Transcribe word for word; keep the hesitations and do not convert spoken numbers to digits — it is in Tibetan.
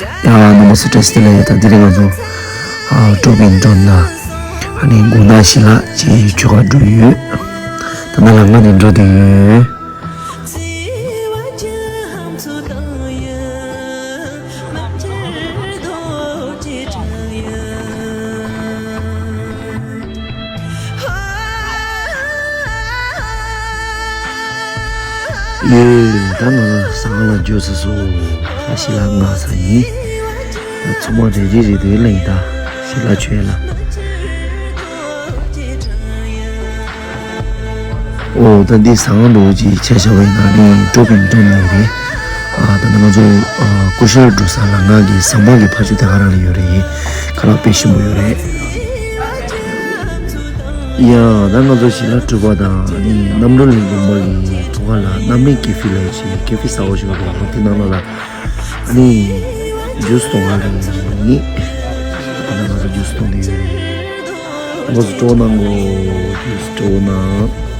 ཡ། རྣམ་པ་ཚོ་བཀྲ་ཤིས་བདེ་ལེགས། ད་དེ་རིང་ང་ཚོ་ཨ་ཀྲོ་པིན་ཀྲོན་ལ་ཨ་ནི་དགོང་དག་ཞལ་ལག་ཅིག་མཆོད་གར་འགྲོ་ཡོད། ད་ནང་ལ་ང་ནི་འགྲོ་བསྡད་ཡོད། ཡོད། ད་ང་ཟ་ཁང་ལ་འབྱོར་ཚར་སོང་། ད་ཞལ་ལག་མངགས་ཚར་ཡིན། ད་ཚང་མ་རེ་རེ་རེ་དུས་ལ་ཡིན། ད་ཞལ་ལག་མཆོད་ཡ་ལ། ཨོ། ད་འདི་ཟ་ཁང་འདྲ་ཅིག་ཆ་བཞག་པ་ཡིན་ན་ནི་ཀྲོ་པིན་ཀྲོན་ལ་ཡོད་རེད། ཨ། ད་ནི་ང་ཚོ་ཨ་ཀུ་ཤལ་འགྲོ་ས་ལམ་ཁ་གི་ཟམ་པ་གི་ཕར་ཕྱོགས་དེ་ག་རང་ལ་ཡོད་རེད། ཁ་ལག་དཔེ་ཞིམ་པོ་ཡོད་རེད། ཡ། ད་ང་ཚོ་ཞལ་ལག་གྲུབ་པ་དང་ནི་རྣམ་གྲོལ་གླིང་དགོན་པ་གི་ཐོག་ཁ་ལ་རྣམ་གླིང་ཀེ་ཧྥེ་ལབ་ཅིག་ཀེ་ཧྥེ་གསར་པ་ཞིག་ཡོད་རེད། དེ་ནང་ལོགས་ལ་ནི་ཇུས་འཐུང་ག་ལ་ཡིན། ད་ང་ཚོ་ཇུས་འཐུང་གི་ཡོད་རེད། ང་ཚོ་སྤྲོ་གནང་གོ། ཇུས་སྤྲོ་གནང་།